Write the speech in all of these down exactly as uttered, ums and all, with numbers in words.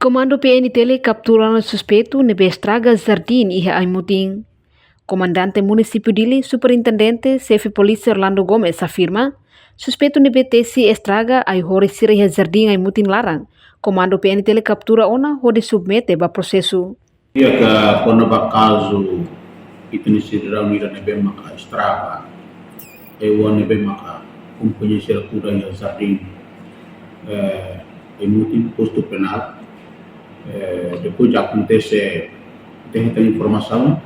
Komandu P N T L kaptura ona suspeitu ne'ebé estraga jardín iha Aimutin. Komandante Munisípiu Dili, Superintendente Xefe Polísia Orlando Gomes afirma, suspeitu ne'ebé tesi estraga ai-horis sira iha jardín Aimutin laran, Komandu P N T L kaptura ona hodi submete ba prosesu. Iha ka kona-ba kazu ita-nia sidadaun ida ne'ebé maka estraga ai-oan ne'ebé maka kompañia sira kuda iha jardín, eh, Aimutin, postu penál. Eh, depois de akontese, ita hetan informasaun,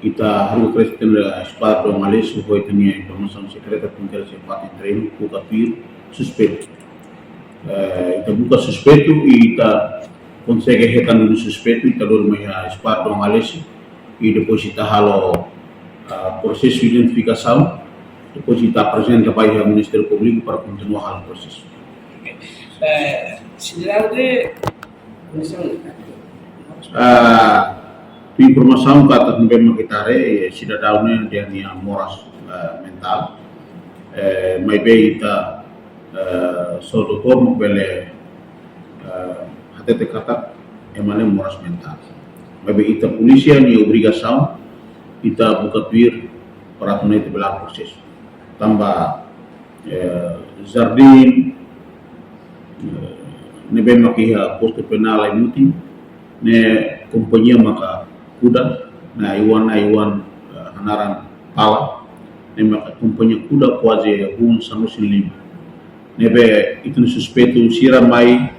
ita haruka kedas ita-nia eskuadra Dom Aleixo ho ita-nia informasaun sekreta, puntel se parte treinu, buka tuir suspeitu. Eh, ita buka suspeitu, ita konsege hetan duni suspeitu, ita lori mai iha eskuadra Dom Aleixo, i depois ita halo, ah, prosesu identifikasaun, depois ita aprezenta ba iha Ministériu Públiku para kontinua halo prosesu. Eh, sidadaun ne'e, kondisaun ne'e? Ah, tuir informasaun katak ne'ebé mak ita haree, eh, sidadaun ne'e nia moras, eh, mentál. Eh, maibé ita, eh, só doutór mak bele, eh, hatete katak ema ne'e moras mentál. Maibé ita polísia nia obrigasaun, ita buka tuir para atu nune'e ita bele halo prosesu. Tanba, eh, jardín, eh, ne'ebé mak iha postu penál Aimutin, ne'e kompañia maka kuda, ne'e ai-oan, ai-oan, eh, hanaran Pala, ne'e maka kompañia kuda kuaze hun sanulu-resin-lima. Ne'ebé ita-nia suspeitu sira mai,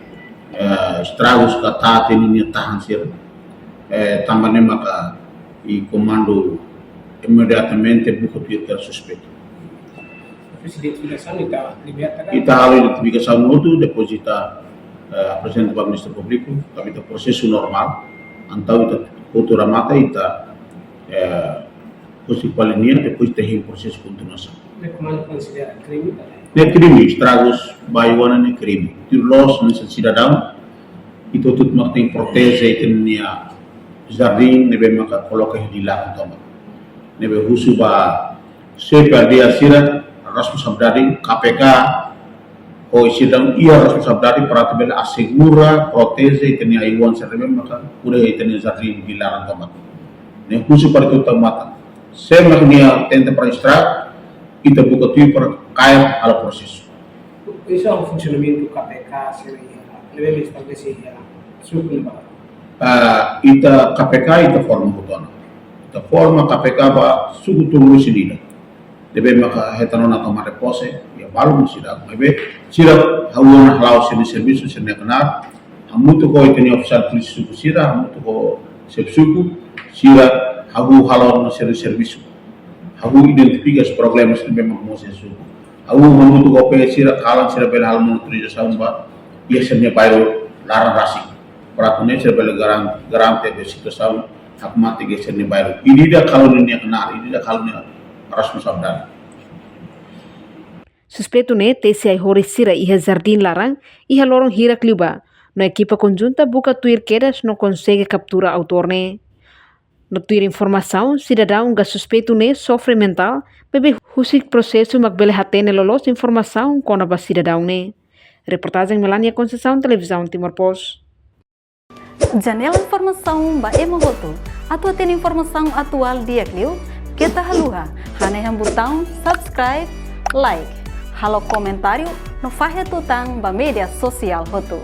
eh, estragus ka tati ninia tahan sira. Eh, tanba ne'e maka i komandu imediatamente buka tuir suspeitu. Prosesu identifikasaun ita liberta ka? Ita halo identifikasaun hotu, depois ita, eh, aprezenta ba Ministériu Públiku, tanba ita prosesu normál, entaun ita hotu remata, ita, eh, husik fali nia, depois ita hein prosesu kontinuasaun. Ne'e komandu konsidera krime ka lae? Ne'e krime, estragus ba ai-oan ne'e krime. Tuir loos, nu'udar sidadaun, ita hotu mak tenke proteje ita-nia jardín ne'ebé maka koloka iha dilaran tomak. Ne'ebé husu ba xefe aldeia sira, responsabilidade K P K, ho sidadaun iha responsabilidade para atu bele asegura, proteje ita-nia ai-oan sira ne'ebé maka kuda iha ita-nia jardín dilaran tomak. Ne'e husu para ita tau matan. Se mak nia tenta para estraga, ita buka tuir para kaer halo prosesu. Oinsá funsionamentu K P K sira iha, ne'ebé estabelese iha suku ne'ebá? Ah, ita K P K, ita forma hotu ona. Ita forma K P K ba suku tolunulu-resin-ida. Ne'ebé maka hetan ona tomada de pose, iha balu mak sira, maibé sira hahú ona hala'o sira-nia servisu, sira-nia knaar, hamutuk ho ita-nia ofisiál polísia suku sira, hamutuk ho xefe suku, sira hahú hala'o ona sira-nia servisu. Hahú identifika problema sira ne'ebé mak mosu iha suku. Hahú hamutuk ho P S sira, kalan sira bele halo monitorizasaun ba iha sira-nia bairru laran rasik. Para atu nune'e sira bele garan-, garante be situasaun hakmatek iha sira-nia bairru. Ida-idak halo ninia knaar, ida-idak halo nia responsabilidade. Suspeitu ne'e tesi ai-horis sira iha jardín laran, iha loron hirak liubá, no ekipa konjunta buka tuir kedas no konsege kaptura autór ne'e. No tuir informasaun, sidadaun ka suspeitu ne'e sofre mentál, maibé husik prosesu mak bele hatene loloos informasaun kona-ba sidadaun ne'e. Reportajen Melania Conceição, Televizaun Timor Post. Janela informasaun ba ema hotu. Atu hatene informasaun atuál di'ak liu, keta haluha hanehan butaun subscribe, like, halo komentáriu, no fahe tutan ba média sosiál hotu.